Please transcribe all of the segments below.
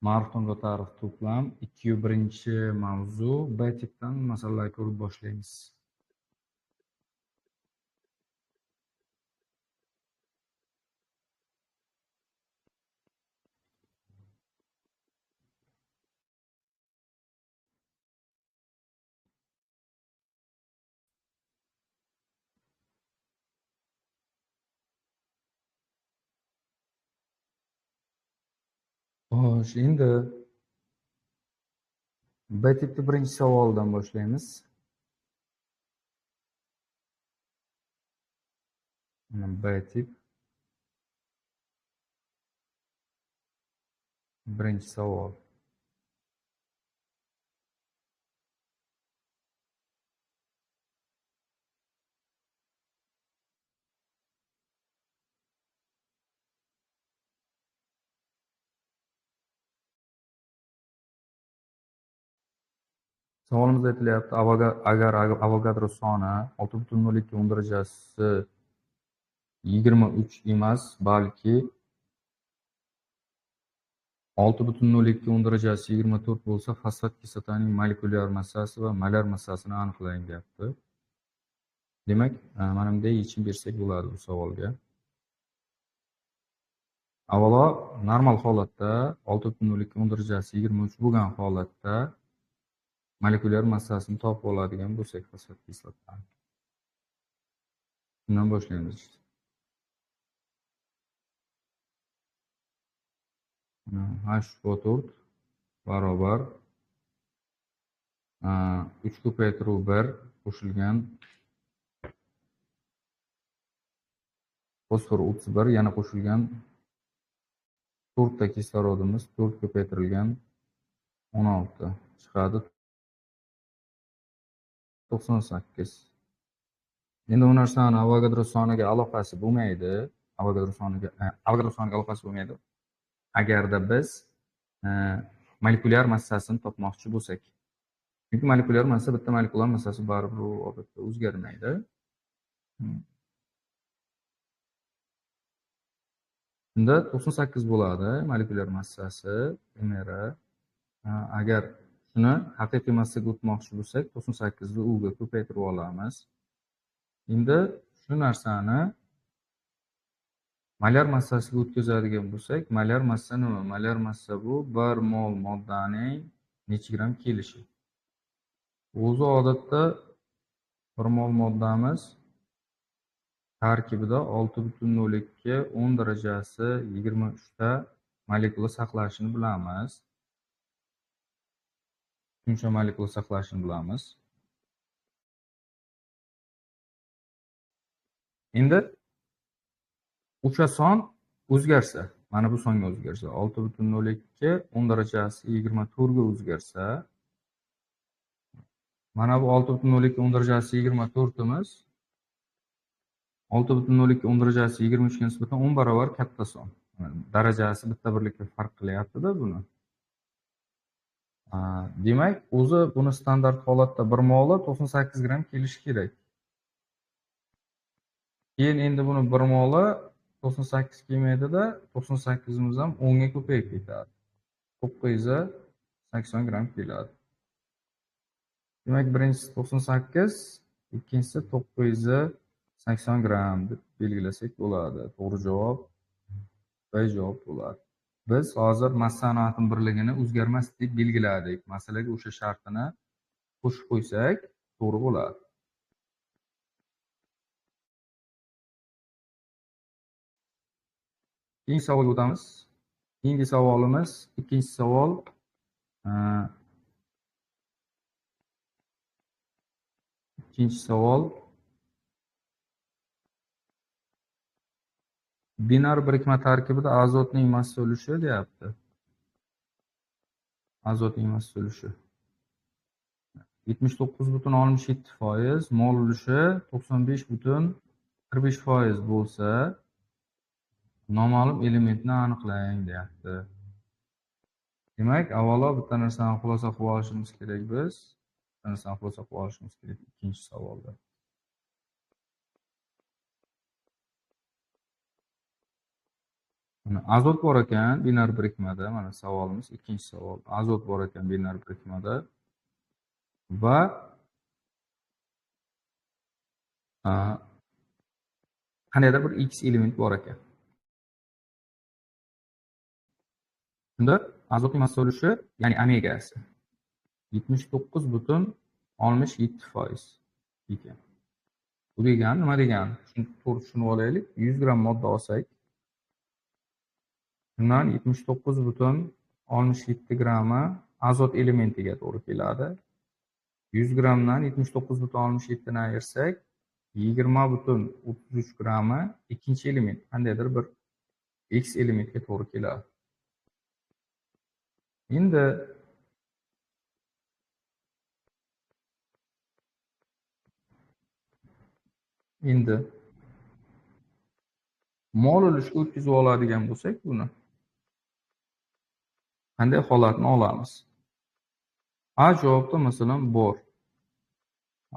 Ma'rifton Gotarov to'plam 2-1-mavzu B tipdan masalalar ko'rib boshlaymiz. Xo'sh, endi B tipda birinchi savoldan boshlaymiz. B tip birinchi savol. Savolimizda aytilyapti, agar Avogadro soni 6.02 10 darajasi 23 emas, balki 6.02 10 darajasi 24 bo'lsa, fosfat kislotaning molekulyar massasi va molar massasini aniqlang deyapti. Demak, mana bunday yechim bersak bo'ladi bu savolga. Avvalo, normal holatda 6.02 10 darajasi 23 bo'lgan holatda molekulyar massasini topib oladigan bo'lsak fosfat kislotani. Shundan boshlaymiz. H4 barobar 3 ko'paytiruv 1 qo'shilgan fosfor 31 yana qo'shilgan 4 ta kislorodimiz 4 ko'paytirilgan 16 chiqadi 98. Endi bu narsani Avogadro soniga aloqasi bo'lmaydi. Avogadro soniga aloqasi bo'lmaydi. Agarda biz molekulyar massasini topmoqchi bo'lsak. Chunki molekulyar massa bitta molekulyar massasi baribir u odatda o'zgarmaydi. Bunda 98 bo'ladi molekulyar massasi MR. Agar shuni haqiqiy massaga o'tmoqchi bo'lsak, 98 ni U ga ko'paytirib olamiz. Endi shu narsani molar massasiga o'tkazadigan bo'lsak, molar massa nima? Molar massa bu 1 mol moddaning necha gram kelishi. O'zi odatda 1 mol moddamiz tarkibida 6.02 10 darajasi 23 ta molekula saqlashini bilamiz. Shuncha molekula saqlashini bilamiz. Endi o'sha son o'zgarsa, mana bu songa o'zgarsa, 6.02 10 darajasi 24 ga o'zgarsa, mana bu 6.02 10 darajasi 24 imiz 6.02 10 darajasi 23 ga nisbatan 10 barobar katta son. Darajasi bitta birlikka farq qilyapti-da buni. Demak, o'zi buni standart holatda 1 moli 98 gram kelishi kerak. Keyin endi buni 1 moli 98 kelmaydida, 98imiz ham 10 ga ko'payib ketadi. 980 gram keladi. Demak, birinchisi 98, ikkinchisi 980 gram deb belgilasak bo'ladi. To'g'ri javob B javob bo'ladi. Biz hozir massani atom birligini o'zgarmas deb belgiladik. Masalaga o'sha shartini qo'shib qo'ysak, to'g'ri bo'ladi. Keyingi savolga o'tamiz. Keyingi savolimiz, ikkinchi savol. Ikkinchi savol. Binar birikma tarkibida azotning massa ulushi deyapti. Azotning massa ulushi 79.67%, mol ulushi 95.45% bo'lsa, noma'lum elementni aniqlang deyapti. Demak, avvalo bitta narsani xulosa qilib olishimiz kerak biz. Bitta narsani xulosa qilib olishimiz kerak ikkinchi savolda. Mana azot bor ekan binar birikmada. Mana savolimiz, ikkinchi savol. Azot bor ekan binar birikmada va qandaydir bir X element bor ekan. Shunda azotning massa ulushi, ya'ni omegasi 79,67% ekan. Bu degani nima degani? Shuni to'g'ri tushunib olaylik. 100 gramm modda olsak, shundan 79,67 grammi azot elementiga to'g'ri keladi. 100 grammdan 79,67 ni ayirsak, 20,33 grammi ikkinchi element, qandaydir bir X elementga to'g'ri keladi. Endi mol ulushga o'tkazib oladigan bo'lsak, buni qanday holatni olamiz? A javobda masalan bor.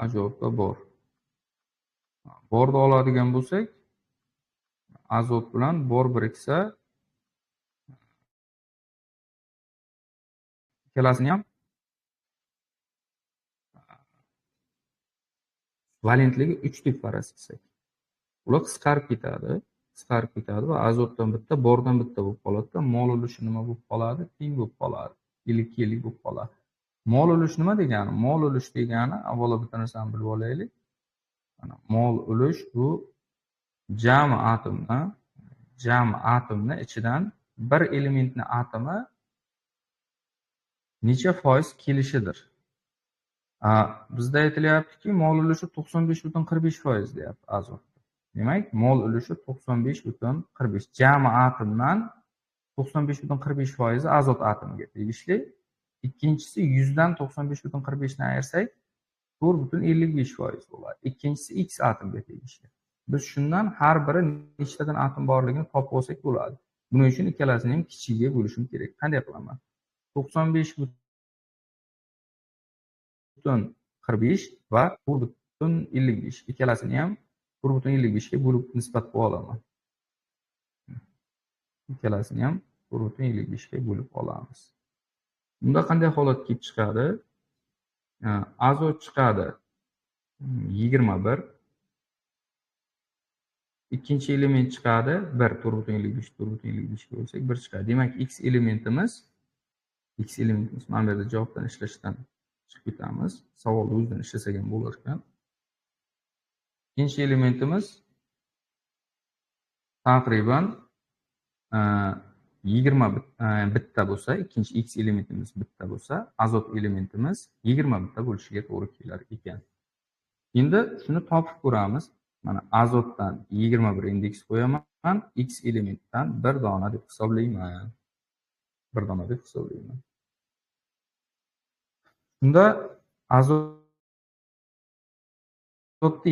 A javobda bor. Borni oladigan bo'lsak, azot bilan bor biriksa, ikkalasini ham valentligi 3 deb faraz qilsak, ular qisqarib ketadi, va azotdan bitta, bordan bitta bo'lib qoladi. Mol ulushi nima bo'lib qoladi? Teng bo'lib qoladi. 50-50 bo'lib qoladi. Mol ulush nima degani? Mol ulush degani, avvalo bitta narsani bilib olaylik. Mana mol ulush bu jami atomni ichidan bir elementni atomi necha foiz kelishidir. Bizda aytilyaptiki, mol ulushi 95,45% deyapti azot. Demak, mol ulushi 95,45. Jami atomdan 95,45% azot atomiga tegishli. Ikkinchisi 100 dan 95,45 ni ayirsak, 4,55% bo'ladi. Ikkinchisi X atomga tegishli. Biz shundan har biri nechtadan atom borligini topib olsak bo'ladi. Buning uchun ikkalasini ham kichigiga bo'lishim kerak. Qanday qilaman? 95,45 va 4,55 ikkalasini ham 4,55 ga bo'lib nisbat qilib olaman. Ikkalasini ham 4,55 ga bo'lib olamiz. Bunda qanday holat kelib chiqadi? Azot chiqadi 21. Ikkinchi element chiqadi 1. 4,55 4,55 ga bo'lsak 1 chiqadi. Demak, X elementimiz mana bu yerda javobdan ishlashdan chiqib ketamiz. Savolni o'zidan ishlasak ham bo'lar ekan. Ikkinchi elementimiz taqriban 20 bitta bo'lsa, ikkinchi X elementimiz bitta bo'lsa, azot elementimiz 20 bitta bo'lishiga to'g'ri kelar ekan. Endi shuni topib ko'ramiz. Mana azotdan 21 indeks qo'yaman, X elementdan bir dona deb hisoblayman. Bir dona deb hisoblayman. Shunda azotni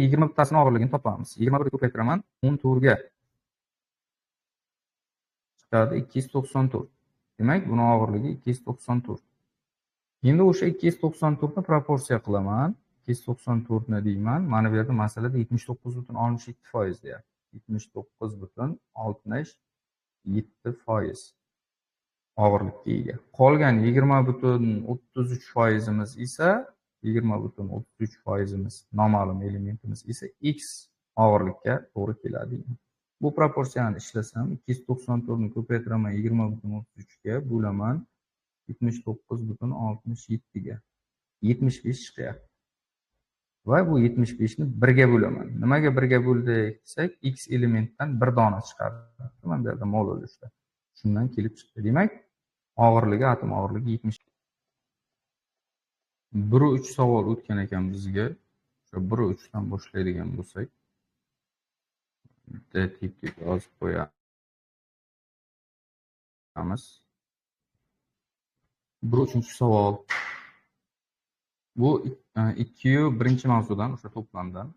20 bittasini og'irligini topamiz. 21 ga ko'paytiraman, 14 ga chiqadi 294. Demak, buni og'irligi 294. Endi o'sha 294 ni proporsiya qilaman. 294 ni deyman. Mana bu yerda masalada 79,67% deyapti. 79,67% og'irlikka ega. Qolgan 20,33%imiz esa 20,33%imiz noma'lum elementimiz esa X og'irlikka to'g'ri keladi. Bu proporsiyani ishlasam 294 ni ko'paytiraman 20,33 ga bo'laman 79,67 ga. 75 chiqyapti. Va bu 75 ni 1 ga bo'laman. Nimaga 1 ga bo'ldik desak, X elementdan bir dona chiqadi. Mana bu yerda mol ulushda. Shundan kelib chiqdi. Demak, og'irligi, atom og'irligi 70. 1-3 savol o'tgan ekan bizga. O'sha 1-3 dan boshlaydigan bo'lsak, bitta tip deb yozib qo'yamiz. 1-3 savol. Bu 2-1 mavzudan, o'sha to'plamdan.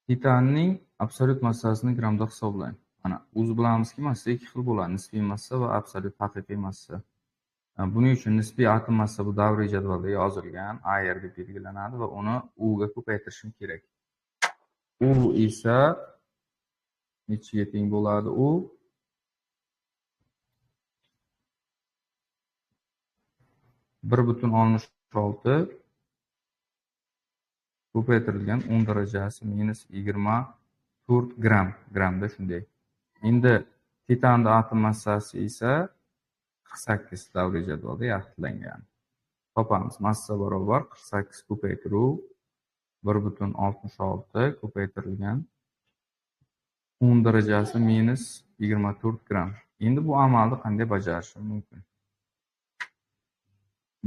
Titanning absolyut massasini grammda hisoblang. Mana o'zi bilamizki, massa ikki xil bo'ladi: nisbiy massa va absolyut haqiqiy massa. Buning uchun nisbiy atom massa bu davriy jadvalda yozilgan AR deb belgilanadi va uni U ga ko'paytirishim kerak. U esa Nechiga teng bo'ladi u? 1,66 ko'paytirilgan 10 darajasi minus 24 gram. Gramda shunday. Endi titanning atom massasi esa 48 davriy jadvalda yaxlitlangan. Topamiz. Massa barobar 48 ko'paytiruv 1,66 ko'paytirilgan 10 darajasi minus 24 gram. Endi bu amalni qanday bajarishim mumkin?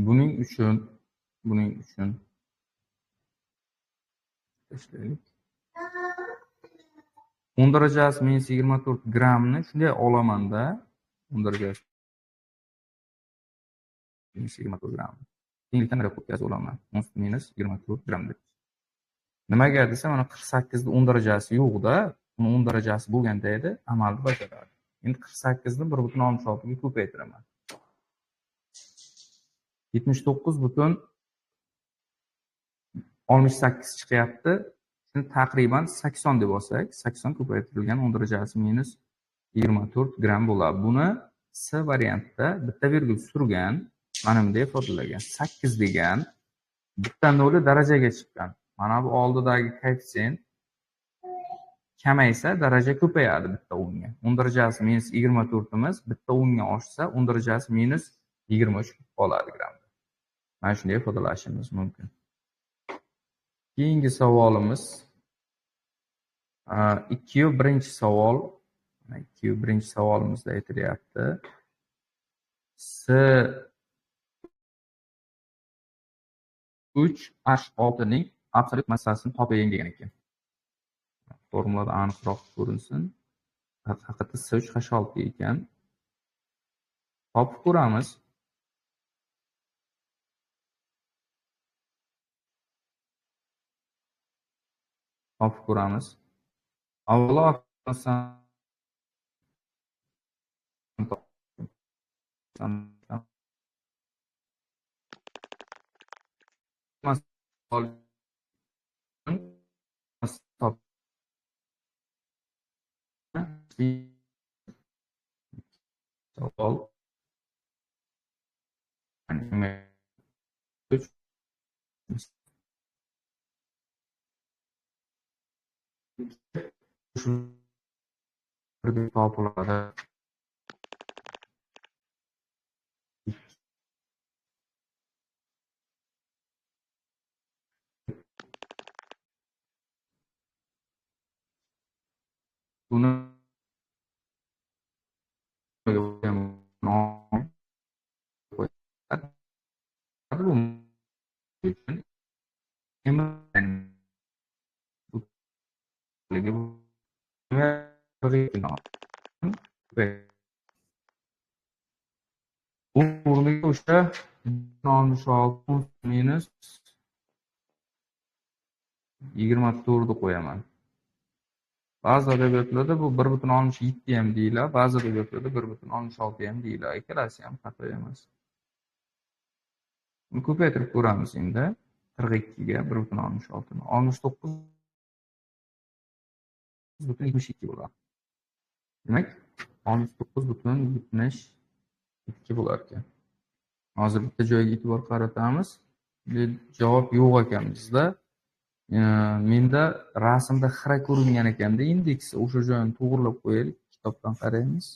Buning uchun tashlaylik. 10 darajasi minus 24 gramni shunday olamanda, 10 darajasi minus 24 gram. Tenglikdan nariyoqqa o'tkazib olaman. 10 minus 24 gram deb. Nimaga desa, mana 48 ni 10 darajasi yo'q-da, uni 10 darajasi bo'lganda edi, amalni bajaradi. Endi 48 ni 1,66 ga ko'paytiraman. 79,68 chiqyapti. Shuni taqriban 80 deb olsak, 80 ko'paytirilgan 10 darajasi minus 24 gram bo'ladi. Buni C variantda bitta virgul surgan, mana bunday ifodalagan. 8 degan bitta noli darajaga chiqqan. Mana bu oldidagi koeffitsient kamaysa daraja ko'payadi bitta o'nga. 10 darajasi minus 24 imiz bitta o'nga oshsa 10 darajasi minus 23 qoladi gramda. Mana shunday ifodalashimiz mumkin. Keyingi savolimiz 2-1 savol. 2-1 savolimizda aytilyapti. S 3 H6 ning absolyut massasini toping degan ekan. Formulada aniqroq ko'rinsin. Haqiqatda S3 H6 ekan. Topib ko'ramiz. Topib ko'ramiz. Avvalo savol topiladi. Buni bu o'rniga o'sha 66 minus 24 ni qo'yaman. Ba'zi adabiyotlarda bu 1,67 ham deyiladi, ba'zi adabiyotlarda 1,66 ham deyiladi. Ikkalasi ham xato emas. Buni ko'paytirib ko'ramiz endi. 42 ga 1,66 ni 69,72 bo'ladi. Demak, 69,72 bo'lar ekan. Hozir bitta joyga e'tibor qaratamiz. Javob yo'q ekan bizda. Menda rasmda xira ko'ringan ekanda indeksi, o'sha joyini to'g'rilab qo'yaylik. Kitobdan qaraymiz.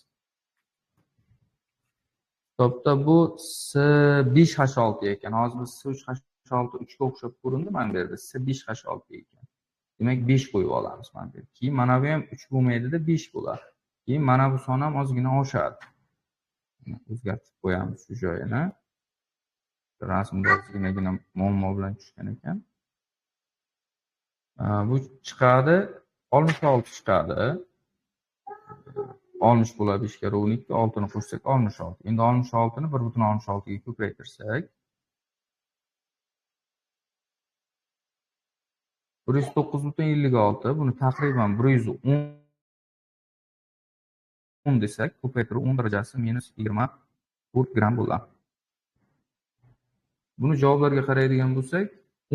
Kitobda bu S5H6 ekan. Hozir biz S3H6 3 ga o'xshab ko'rindi mana bu yerda. S5H6 ekan. Demak 5 qo'yib olamiz mana bu yerda. Keyin mana bu ham 3 bo'lmaydi-da 5 bo'ladi. Keyin mana bu son ham ozgina oshadi. O'zgartirib qo'yamiz shu joyini. Rasmda ozginagina muammo bilan tushgan ekan. Bu chiqadi 66 chiqadi. 60 bo'ladi 5 ga 12, 6 ni qo'shsak 66. Endi 66 ni 1,66 ga ko'paytirsak 109,56, buni taqriban 110 desak, ko'paytirib 10 darajasi minus 24 gram bo'ladi. Buni javoblarga qaraydigan bo'lsak,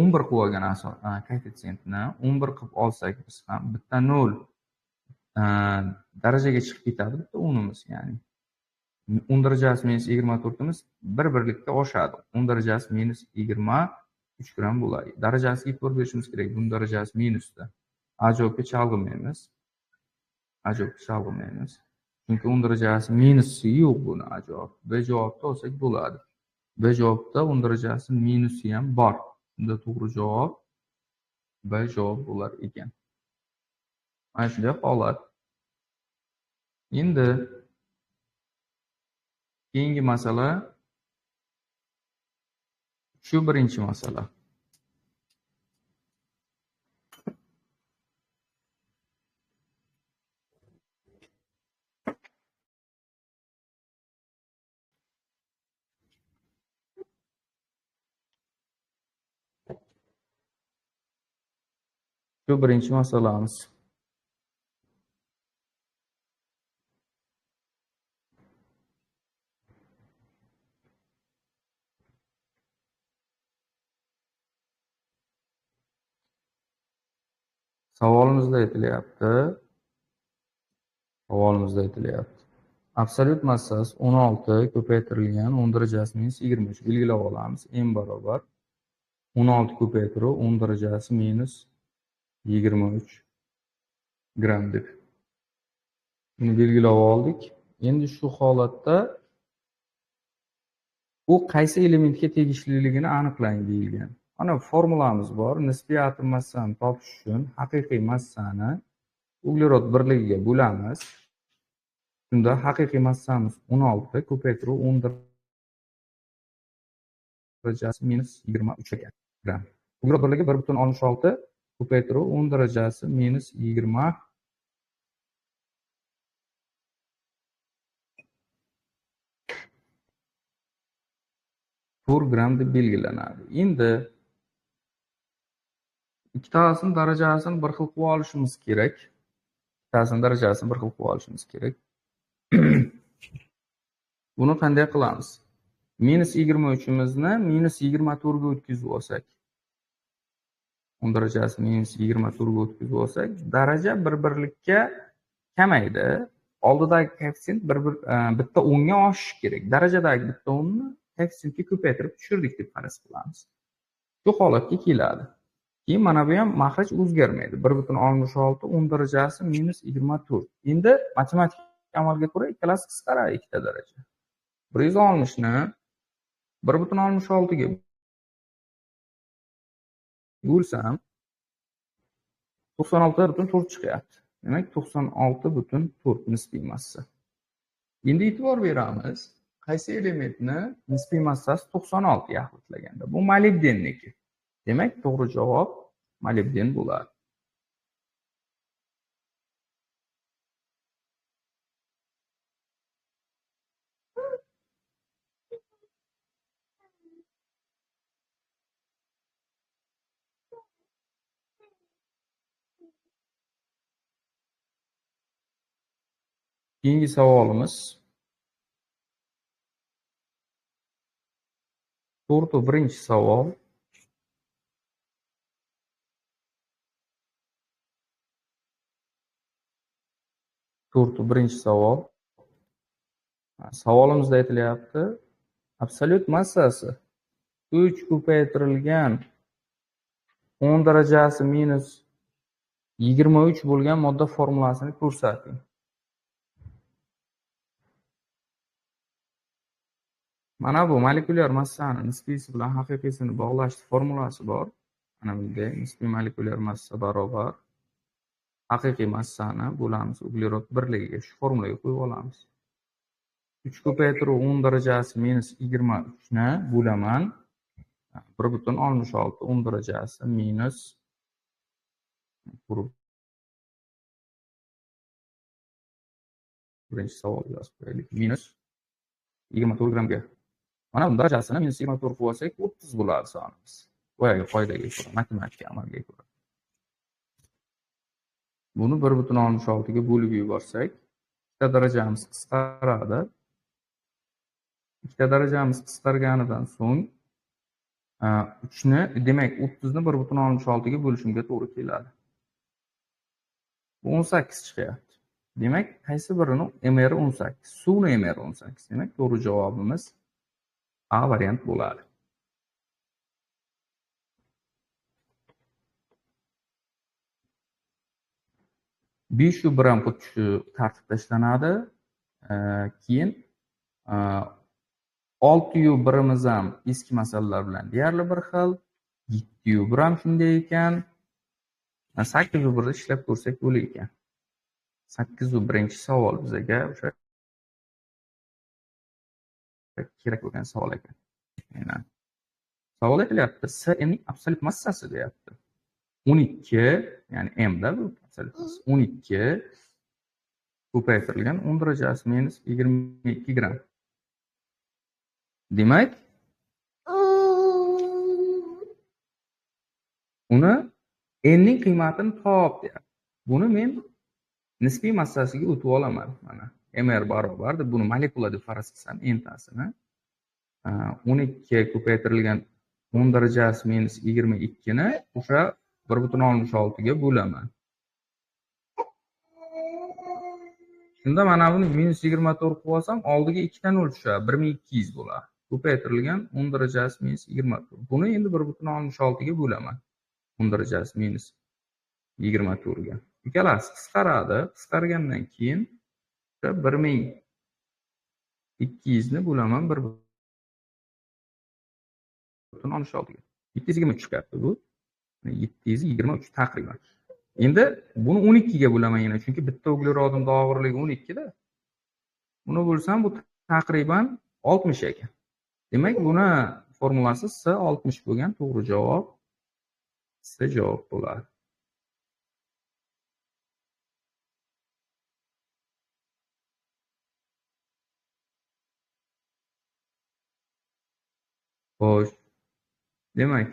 11 qilib olgan koeffitsiyentni 11 qilib olsak biz ham bitta 0, darajaga chiqib ketadi bitta o'nimiz, ya'ni 10 darajasi minus 24imiz bir birlikka oshadi. 10 darajasi minus 23 gramm bo'ladi. Darajasiga e'tibor berishimiz kerak. Buning darajasi minusda. A javobga chalg'imaymiz. A javobga chalg'imaymiz. Chunki 10 darajasi minusi yo'q buni A javob. B javobda olsak bo'ladi. B javobda 10 darajasi minusi ham bor. Bunda to'g'ri javob B javob bo'lar ekan. Mana shunday holat. Endi keyingi masala shu birinchi masala. Shu birinchi masalamiz. Savolimizda aytilyapti. Savolimizda aytilyapti. Absolyut massasi 16 ko'paytirilgan 10 darajasi minus 23 belgilab olamiz. M barobar 16 ko'paytiruv 10 darajasi minus 23 gramm deb. Buni belgilab oldik. Endi shu holatda u qaysi elementga tegishliligini aniqlang deyilgan. Mana formulamiz bor. Nisbiy atom massani topish uchun haqiqiy massani uglerod birligiga bo'lamiz. Shunda haqiqiy massamiz 16 ko'paytiruv 10 darajasi minus 23 ekan gramm. Uglerod birligi 1,66 ko'paytiruv 10 darajasi minus 24 gramm deb belgilanadi. Endi ikkitasini darajasini bir xil qilib olishimiz kerak. Ikkitasini darajasini bir xil qilib olishimiz kerak. Buni qanday qilamiz? Minus 23imizni minus 24 ga o'tkazib olsak, 10 darajasi minus 24 ga o'tkazib olsak, daraja bir birlikka kamaydi. Oldidagi koeffitsient bitta 10 ga oshishi kerak. Darajadagi bitta 10 ni koeffitsiyentga ko'paytirib tushirdik deb faraz qilamiz. Shu holatga keladi. Keyin mana bu ham mahraj o'zgarmaydi. 1,66 10 darajasi minus 24. Endi matematik amalga ko'ra ikkalasi qisqaradi ikkita daraja. 160 ni 1,66 ga bo'lsam 96,4 chiqyapti. Demak 96,4 nisbiy massa. Endi e'tibor beramiz, qaysi elementni nisbiy massasi 96 yaxlitlaganda. Bu molibdenniki. Demak, to'g'ri javob molibden bo'ladi. Keyingi savolimiz 4-1-savol. To'rt-birinchi savol. Savolimizda aytilyapti, absolyut massasi 3 ko'paytirilgan 10 darajasi minus 23 bo'lgan modda formulasini ko'rsating. Mana bu molekulyar massani nisbiysi bilan haqiqiysini bog'lash formulasi bor. Mana bunday nisbiy molekulyar massa barobar haqiqiy massani bo'lamiz uglerod birligiga, shu formulaga qo'yib olamiz. 3 ko'paytiruv 10 darajasi minus 23 ni bo'laman 1,66 10 darajasi minus birinchi savol yozib qo'yaylik, minus 24 grammga. Mana buni darajasini minus 24 qilib olsak 30 bo'ladi sonimiz. Boyagi qoidaga ko'ra, matematik amalga ko'ra. Buni 1,66 ga bo'lib yuborsak, ikkita darajamiz qisqaradi. Ikkita darajamiz qisqarganidan so'ng 3 ni, demak 30 ni 1,66 ga bo'lishimga to'g'ri keladi. Bu 18 chiqyapti. Demak, qaysi birini MR 18? Suvni MR 18. Demak, to'g'ri javobimiz A variant bo'ladi. Besh u bir ham xuddi shu tartibda ishlanadi. Keyin 6 u 1imiz ham eski masalalar bilan deyarli bir xil. 7 u 1 ham shunday ekan. 8 u 1ni ishlab ko'rsak bo'lar ekan. 8 u 1-savol bizaga o'sha kerak bo'lgan savol ekan. Aynan. Savol aytilyapti, SMning absolyut massasi deyapti. 12, ya'ni M da bu absolyut massa. 12 ko'paytirilgan 10 darajasi minus 22 gramm. Demak, uni N ning qiymatini top deyapti. Buni men nisbiy massasiga o'tib olaman. Mana MR barobar deb buni molekula deb faraz qilsam, N tasini 12 ko'paytirilgan 10 darajasi minus 22 ni o'sha 1.66 ga bo'laman. Shunda mana buni minus 24 qilib olsam, oldiga 2 ta 0 tushadi, 1200 bo'ladi. Ko'paytirilgan 10 darajasi minus 24. Buni endi 1.66 ga bo'laman. 10 darajasi minus 24 ga. Ikkalasi qisqaradi. Qisqargandan keyin 1200 ni bo'laman 1.66 ga. 723 chiqyapti bu. 723 taqriban. Endi buni 12 ga bo'laman yana, chunki bitta uglerodimning og'irligi 12 da. Buni bo'lsam bu taqriban 60 ekan. Demak, buni formulasi S 60 bo'lgan, to'g'ri javob S javob bo'ladi. Xo'sh. Demak,